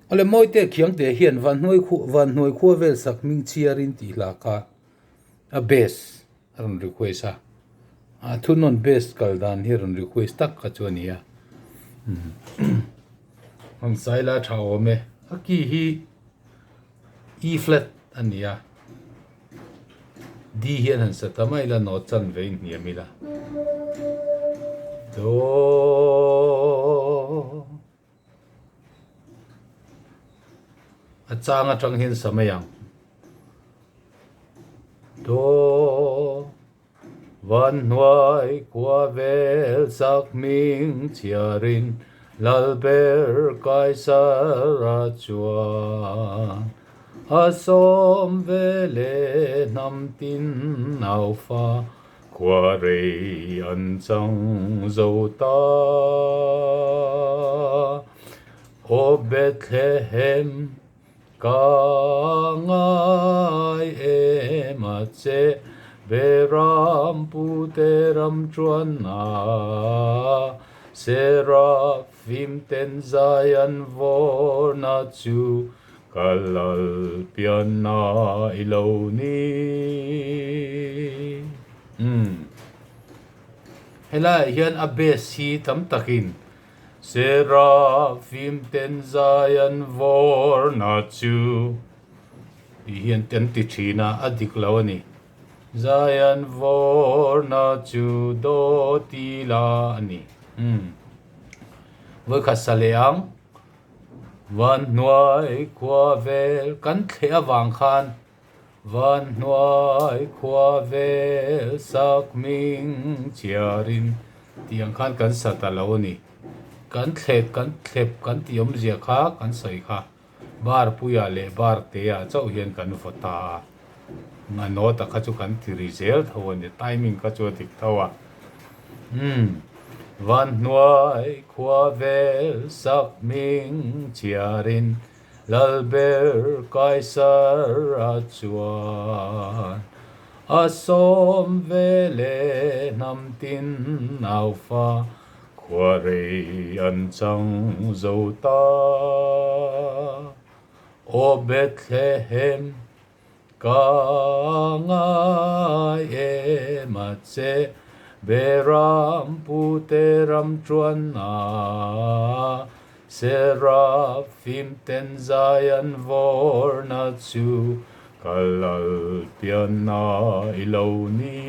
Awle Mawite Khiangte hian Vanhnuai khu Vanhnuai khua vel sak hming chhiarin tih hla kha a bass a rawn request a, a thunawn bass kal dan hi a rawn request tak kha chu a ni a. Rawn sai la tha awm e. A key hi E flat a ni a, D hian han sa ta mai ila note chan ve in hniam ila. Do. A chang atang hian sa mai ang. Do van hnuai khua vel sak hming chhiarin Lalber Kaisara chuan a sawm ve leh hnam tin naufa Khua rei an chang zo ta. Aw Bethlehem, ka ngai em a che, Beram pute ram chuanna, Serafim ten zai an vawrna chu Ka lal pianna i lo ni. Umm. Helaiah hian a base hi tam takin Serafim ten zai an vawrna chu tih hian an ti thin a, a dik lo a ni. Zai an vawrna chu daw ti la a ni. Umm. Vawikhat sa leh ang. Van hnuai khua vel kan thleh avang khan van hnuai khua vel sak hming chhiarin tih ang khan kan sa ta lo a ni. Kan thlep kan thlep kan tih awmzia kha kan sawi kha bar puiah leh bar teah chauh hian kan vaw ta a. A note kha chu kan ti ri zel tho a ni, timing kha chu a dik tho a. Umm, van hnuai khua vel sak hming chhiarin Lalber Kaisara chuan a sawm ve leh hnam tin naufa khua rei an chang zo ta. Aw Bethlehem, ka ngai em a che, Beram pute ram tuanna, Serafim ten zai an vawrna chu, Ka lal pianna i lo ni.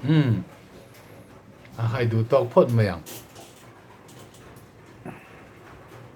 Umm, a hai duh tawk phawt mai ang.